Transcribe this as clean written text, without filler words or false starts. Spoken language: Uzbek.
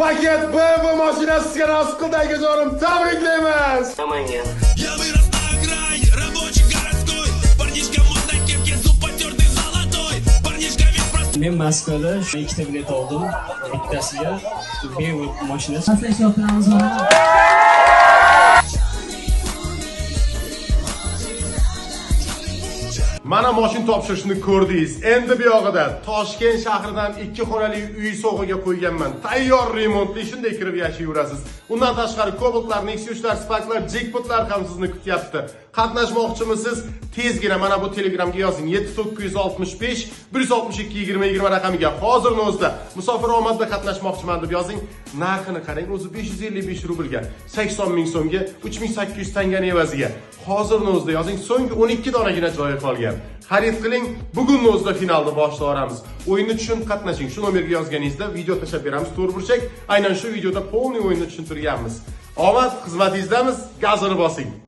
Paket BMW mashinasi sizga nasib qildi, akajonim. Tabriklaymiz. Namangan. Я вырос на окраине, рабочий городской. Парнишка мод на кепке, зуб потертый золотой. Парнишка весь простой. Men Moskvada ikkita bilet oldim. Bittasiga BMW mashinasi. Pastlashib mana. Mana mashina topshirishni ko'rdingiz. Endi bu yog'ida Toshkent shahridan 2 xonali uy sovg'aga qo'yganman. Tayyor remontli, shunday kirib yashayverasiz. Undan tashqari Cobaltlar, Nexus'lar, Sparklar, Jackpotlar ham sizni kutyapti. Qatnashmoqchimisiz? Tezgina mana bu Telegramga yozing. 7965 162 20 20 raqamiga. Hozirni o'zida musofir omadda qatnashmoqchiman deb yozing. Narxini qarang, o'zi 555 rublga, 80 ming so'mga, 3800 tangani evaziga. Hozirni o'zida yozing. So'nggi 12 donagina joyi qolgan. Xarid qiling, bugunni o'zida finalni boshlayveramiz. O'yinni tushunib qatnashing. Shu nomerga yozganingizda video tashlab beramiz, to'rtburchak. Aynan shu videoda polniy o'yinni tushuntirganmiz. Omad xizmatingizdamiz, gazini bosing.